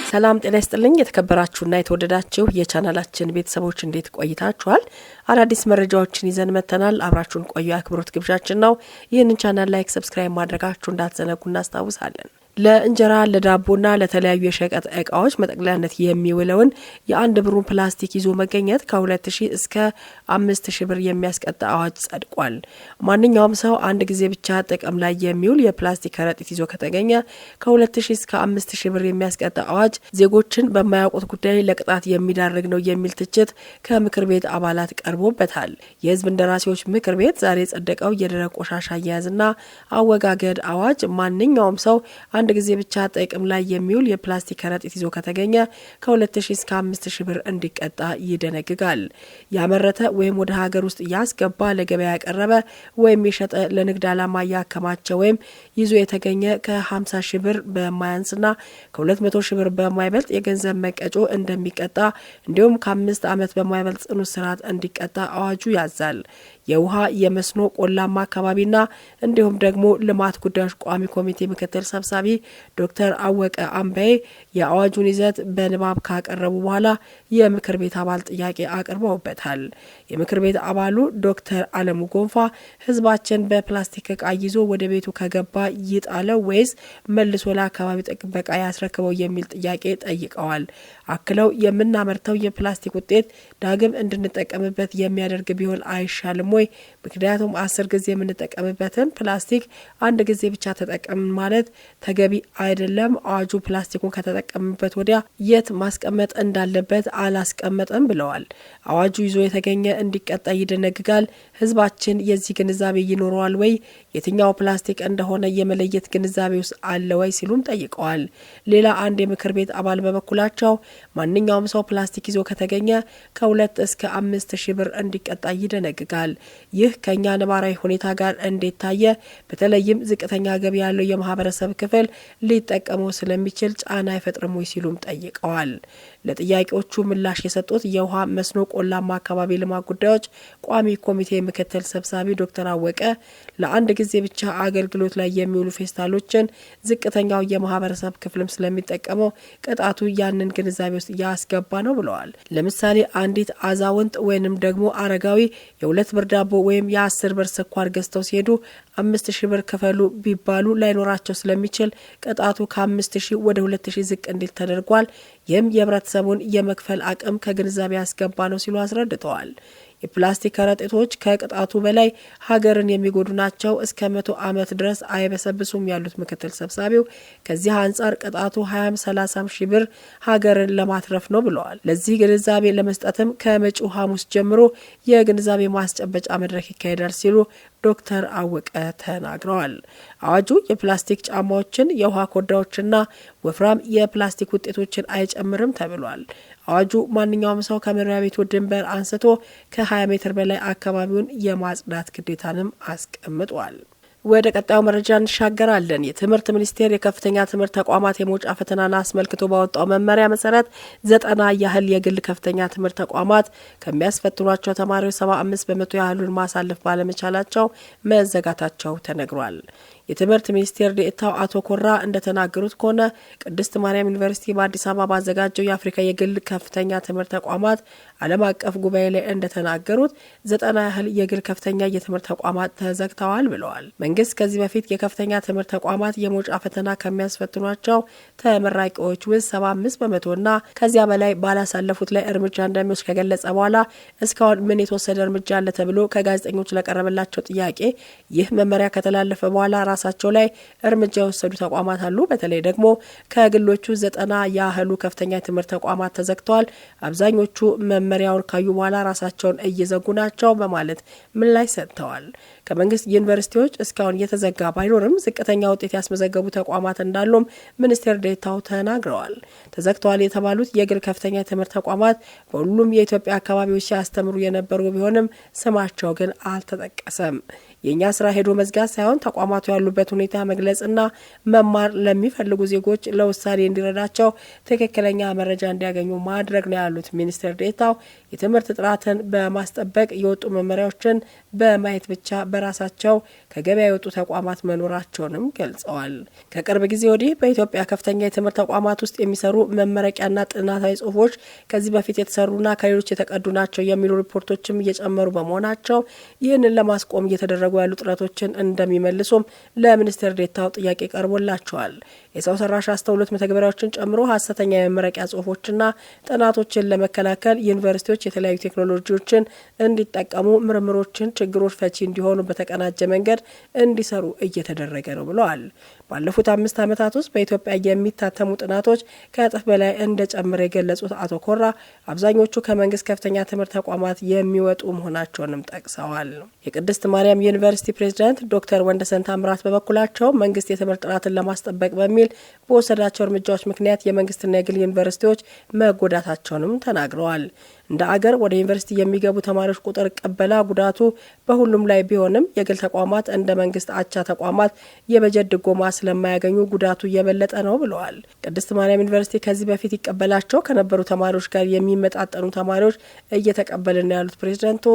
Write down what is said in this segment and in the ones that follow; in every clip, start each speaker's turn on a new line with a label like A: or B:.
A: ሰላም ጤና ይስጥልኝ። የተከበራችሁና የተወደዳችሁ የቻናላችን ቤተሰቦች፣ እንዴት ቆይታችኋል? አዳዲስ መረጃዎችን ይዘን መጥተናል። አብራችሁን ቆዩ የአክብሮት ግብዣችን ነው። ይህንን ቻናል like፣ subscribe ማድረጋችሁ እንዳትዘነጉ እናስታውሳለን። ለእንጀራ፣ ለዳቦና ለተለያዩ የሸቀጥ እቃዎች መጠቅለያነት የሚውለውን የ1 ብሩን ፕላስቲክ ይዞ መገኘት ከ2000 እስከ 5000 ብር የሚያስቀጣ አዋጅ ጸድቋል። ማንኛውም ሰው አንድ ጊዜ ብቻ ጥቅም ላይ የሚውል የፕላስቲክ ከረጢት ይዞ ከተገኘ ከ2000 እስከ 5000 ብር የሚያስቀጣ አዋጅ ዜጎችን በማያውቁት ጉዳይ ለቅጣት የሚዳርግ ነው የሚል ትችት ከምክር ቤት አባላት ቀርቦበታል። የሕዝብ እንደራሴዎች ምክር ቤት ዛሬ የጸደቀው የደረቅ ቆሻሻ አያያዝና አወጋገድ አዋጅ ማንኛውም ሰው አንድ ጊዜ ብቻ ጥቅም ላይ የሚውል የፕላስቲክ ከረጢት ይዞ ከተገኘ ከ2000 እስከ 5000 ብር እንዲቀጣ ይደነግጋል። ያመረተ ወይም ወደ ሀገር ውስጥ ያስገባ፣ ለገበያ ያቀረበ ወይም የሸጠ፣ ለንግድ ዓላማ ያከማቸ ወይም ይዞ የተገኘ ከ50 ሺህ ብር በማያንስና ከ200 ሺህ ብር በማይበልጥ የገንዘብ መቀጮ እንደሚቀጣ እንዲሁም ከ5 ዓመት በማይበልጥ ጽኑ እስራት እንዲቀጣ አዋጁ ያዛል። የውሃ፣ የመስኖ፣ ቆላማ አካባቢና እንዲሁም ደግሞ ልማት ጉዳዮች ቋሚ ኮሚቴ ምክትል ሰብሳቢ ዶክተር አወቀ አምባዬ የአዋጁን ይዘት በንባብ ካቀረቡ በኋላ የምክር ቤት አባል ጥያቄ አቅርበውበታል። የምክር ቤት አባሉ ዶክተር አለሙ ጎንፋ ህዝባችን በፕላስቲክ እቃ ይዞ ወደ ቤቱ ከገባ ይጣለው ወይስ መልሶ ለአካባቢ ጥበቃ ያስረክበው የሚል ጥያቄ ጠይቀዋል። አክለው የምናመርተው የፕላስቲክ ውጤት ዳግም እንድንጠቀምበት የሚያደርግ ቢሆን አይሻልም ወይ? ምክንያቱም 10 ጊዜ የምንጠቀምበትን ፕላስቲክ አንድ ጊዜ ብቻ ተጠቀምን ማለት ተገቢ አይደለም። አዋጁ ፕላስቲኩን ከተጠቀምበት ወዲያ የት ማስቀመጥ እንዳለበት አላስቀመጠም ብለዋል። አዋጁ ይዞ የተገኘ እንዲቀጣ ይደነግጋል። ህዝባችን የዚህ ግንዛቤ ይኖረዋል ወይ? የትኛው ፕላስቲክ እንደሆነ የመለየት ግንዛቤ ውስጥ አለ ወይ ሲሉም ጠይቀዋል። ሌላ አንድ የምክር ቤት አባል በበኩላቸው ማንኛውም ሰው ፕላስቲክ ይዞ ከተገኘ ከ2 እስከ 5 ሺህ ብር እንዲቀጣ ይደነግጋል። ይህ ከእኛ ነባራዊ ሁኔታ ጋር እንዴት ታየ? በተለይም ዝቅተኛ ገቢ ያለው የማህበረሰብ ክፍል ሊጠቀመው ስለሚችል ጫና አይፈጥርም ወይ ሲሉም ጠይቀዋል። ለጥያቄዎቹ ምላሽ የሰጡት የውሃ፣ መስኖ፣ ቆላማ አካባቢ ልማት ጉዳዮች ቋሚ ኮሚቴ ምክትል ሰብሳቢ ዶክተር አወቀ ለአንድ ጊዜ ብቻ አገልግሎት ላይ የሚውሉ ፌስታሎችን ዝቅተኛው የማህበረሰብ ክፍልም ስለሚጠቀመው ቅጣቱ ያንን ግንዛቤ ውስጥ ያስገባ ነው ብለዋል። ለምሳሌ አንዲት አዛውንት ወይንም ደግሞ አረጋዊ የ2 ብር ዳቦ ወይም የ10 ብር ስኳር ገዝተው ሲሄዱ 5000 ብር ክፈሉ ቢባሉ ላይኖራቸው ስለሚችል ቅጣቱ ከ5000 ወደ 2000 ዝቅ እንዲል ተደርጓል። ይህም የህብረተሰቡን የመክፈል አቅም ከግንዛቤ ያስገባ ነው ሲሉ አስረድተዋል። የፕላስቲክ ከረጢቶች ከቅጣቱ በላይ ሀገርን የሚጎዱ ናቸው፣ እስከ 100 ዓመት ድረስ አይበሰብሱም ያሉት ምክትል ሰብሳቢው ከዚህ አንጻር ቅጣቱ 20ም 30 ሺህ ብር ሀገርን ለማትረፍ ነው ብለዋል። ለዚህ ግንዛቤ ለመስጠትም ከመጪው ሐሙስ ጀምሮ የግንዛቤ ማስጨበጫ መድረክ ይካሄዳል ሲሉ ዶክተር አወቀ ተናግረዋል። አዋጁ የፕላስቲክ ጫማዎችን፣ የውሃ ኮዳዎችና ወፍራም የፕላስቲክ ውጤቶችን አይጨምርም ተብሏል። አዋጁ ማንኛውም ሰው ከመኖሪያ ቤቱ ድንበር አንስቶ ከ20 ሜትር በላይ አካባቢውን የማጽዳት ግዴታንም አስቀምጧል። ወደ ቀጣዩ መረጃ እንሻገራለን። የትምህርት ሚኒስቴር የከፍተኛ ትምህርት ተቋማት የመውጫ ፈተናን አስመልክቶ ባወጣው መመሪያ መሰረት 90 ያህል የግል ከፍተኛ ትምህርት ተቋማት ከሚያስፈትኗቸው ተማሪዎች 75% ያህሉን ማሳለፍ ባለመቻላቸው መዘጋታቸው ተነግሯል። የትምህርት ሚኒስቴር ዴኤታው አቶ ኮራ እንደተናገሩት ከሆነ ቅድስት ማርያም ዩኒቨርሲቲ በአዲስ አበባ ባዘጋጀው የአፍሪካ የግል ከፍተኛ ትምህርት ተቋማት ዓለም አቀፍ ጉባኤ ላይ እንደተናገሩት 90 ያህል የግል ከፍተኛ የትምህርት ተቋማት ተዘግተዋል ብለዋል። መንግስት ከዚህ በፊት የከፍተኛ ትምህርት ተቋማት የመውጫ ፈተና ከሚያስፈትኗቸው ተመራቂዎች ውስጥ 75%ና ከዚያ በላይ ባላሳለፉት ላይ እርምጃ እንደሚወስድ ከገለጸ በኋላ እስካሁን ምን የተወሰደ እርምጃ አለ ተብሎ ከጋዜጠኞች ለቀረበላቸው ጥያቄ ይህ መመሪያ ከተላለፈ በኋላ ራሳቸው ላይ እርምጃ የወሰዱ ተቋማት አሉ። በተለይ ደግሞ ከግሎቹ 90 ያህሉ ከፍተኛ የትምህርት ተቋማት ተዘግተዋል። አብዛኞቹ መመሪያውን ካዩ በኋላ ራሳቸውን እየዘጉ ናቸው በማለት ምላሽ ሰጥተዋል። ከመንግስት ዩኒቨርሲቲዎች እስካሁን እየተዘጋ ባይኖርም ዝቅተኛ ውጤት ያስመዘገቡ ተቋማት እንዳሉም ሚኒስቴር ዴኤታው ተናግረዋል። ተዘግተዋል የተባሉት የግል ከፍተኛ የትምህርት ተቋማት በሁሉም የኢትዮጵያ አካባቢዎች ሲያስተምሩ የነበሩ ቢሆንም ስማቸው ግን አልተጠቀሰም። የእኛ ስራ ሄዶ መዝጋት ሳይሆን ተቋማቱ ያሉበት ሁኔታ መግለጽና መማር ለሚፈልጉ ዜጎች ለውሳኔ እንዲረዳቸው ትክክለኛ መረጃ እንዲያገኙ ማድረግ ነው ያሉት ሚኒስትር ዴኤታው የትምህርት ጥራትን በማስጠበቅ የወጡ መመሪያዎችን በማየት ብቻ በራሳቸው ከገበያ የወጡ ተቋማት መኖራቸውንም ገልጸዋል። ከቅርብ ጊዜ ወዲህ በኢትዮጵያ ከፍተኛ የትምህርት ተቋማት ውስጥ የሚሰሩ መመረቂያና ጥናታዊ ጽሁፎች ከዚህ በፊት የተሰሩና ከሌሎች የተቀዱ ናቸው የሚሉ ሪፖርቶችም እየጨመሩ በመሆናቸው ይህንን ለማስቆም እየተደረጉ ያሉ ጥረቶችን እንደሚመልሱም ለሚኒስትር ዴኤታው ጥያቄ ቀርቦላቸዋል። የሰው ሰራሽ አስተውሎት መተግበሪያዎችን ጨምሮ ሀሰተኛ የመመረቂያ ጽሁፎችና ጥናቶችን ለመከላከል ዩኒቨርሲቲዎች የተለያዩ ቴክኖሎጂዎችን እንዲጠቀሙ፣ ምርምሮችን ችግሮች ፈቺ እንዲሆኑ በተቀናጀ መንገድ እንዲሰሩ እየተደረገ ነው ብለዋል። ባለፉት 5 ዓመታት ውስጥ በኢትዮጵያ የሚታተሙ ጥናቶች ከእጥፍ በላይ እንደጨመረ የገለጹት አቶ ኮራ አብዛኞቹ ከመንግስት ከፍተኛ ትምህርት ተቋማት የሚወጡ መሆናቸውንም ጠቅሰዋል። የቅድስት ማርያም ዩኒቨርሲቲ ፕሬዝዳንት ዶክተር ወንደሰን ታምራት በበኩላቸው መንግስት የትምህርት ጥራትን ለማስጠበቅ በሚል በወሰዳቸው እርምጃዎች ምክንያት የመንግስትና የግል ዩኒቨርሲቲዎች መጎዳታቸውንም ተናግረዋል። እንደ አገር ወደ ዩኒቨርሲቲ የሚገቡ ተማሪዎች ቁጥር ቅበላ ጉዳቱ በሁሉም ላይ ቢሆንም የግል ተቋማት እንደ መንግስት አቻ ተቋማት የበጀት ድጎማ ስለማያገኙ ጉዳቱ እየበለጠ ነው ብለዋል። ቅድስት ማርያም ዩኒቨርሲቲ ከዚህ በፊት ይቀበላቸው ከነበሩ ተማሪዎች ጋር የሚመጣጠኑ ተማሪዎች እየተቀበልን ነው ያሉት ፕሬዝደንቱ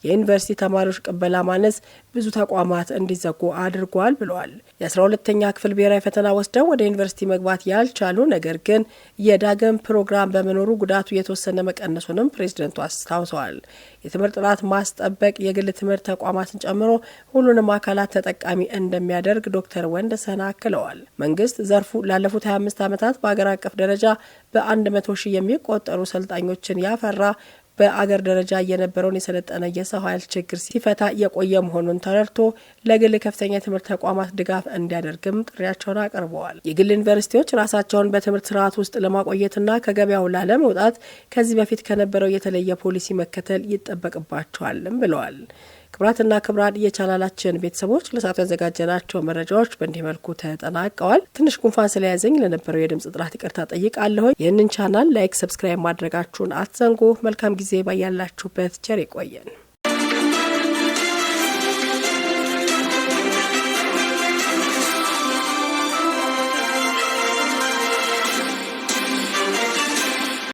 A: የዩኒቨርሲቲ ተማሪዎች ቅበላ ማነስ ብዙ ተቋማት እንዲዘጉ አድርጓል ብለዋል። የ12ኛ ክፍል ብሔራዊ ፈተና ወስደው ወደ ዩኒቨርሲቲ መግባት ያልቻሉ ነገር ግን የዳግም ፕሮግራም በመኖሩ ጉዳቱ የተወሰነ መቀነሱንም ፕሬዝደንቱ አስታውሰዋል። የትምህርት ጥራት ማስጠበቅ የግል ትምህርት ተቋማትን ጨምሮ ሁሉንም አካላት ተጠቃሚ እንደሚያደርግ ዶክተር ወንደሰን አክለዋል። መንግስት ዘርፉ ላለፉት 25 ዓመታት በአገር አቀፍ ደረጃ በ100 ሺህ የሚቆጠሩ ሰልጣኞችን ያፈራ በአገር ደረጃ የነበረውን የሰለጠነ የሰው ኃይል ችግር ሲፈታ የቆየ መሆኑን ተረድቶ ለግል ከፍተኛ የትምህርት ተቋማት ድጋፍ እንዲያደርግም ጥሪያቸውን አቅርበዋል። የግል ዩኒቨርሲቲዎች ራሳቸውን በትምህርት ስርዓት ውስጥ ለማቆየትና ከገበያው ላለመውጣት ከዚህ በፊት ከነበረው የተለየ ፖሊሲ መከተል ይጠበቅባቸዋልም ብለዋል። ክቡራትና ክቡራን የቻናላችን ቤተሰቦች ለሰዓቱ ያዘጋጀናቸው መረጃዎች በእንዲህ መልኩ ተጠናቀዋል። ትንሽ ጉንፋን ስለያዘኝ ለነበረው የድምጽ ጥራት ይቅርታ ጠይቃለሁ። ይህንን ቻናል like፣ subscribe ማድረጋችሁን አትዘንጉ። መልካም ጊዜ ባያላችሁበት ቸር ይቆየን።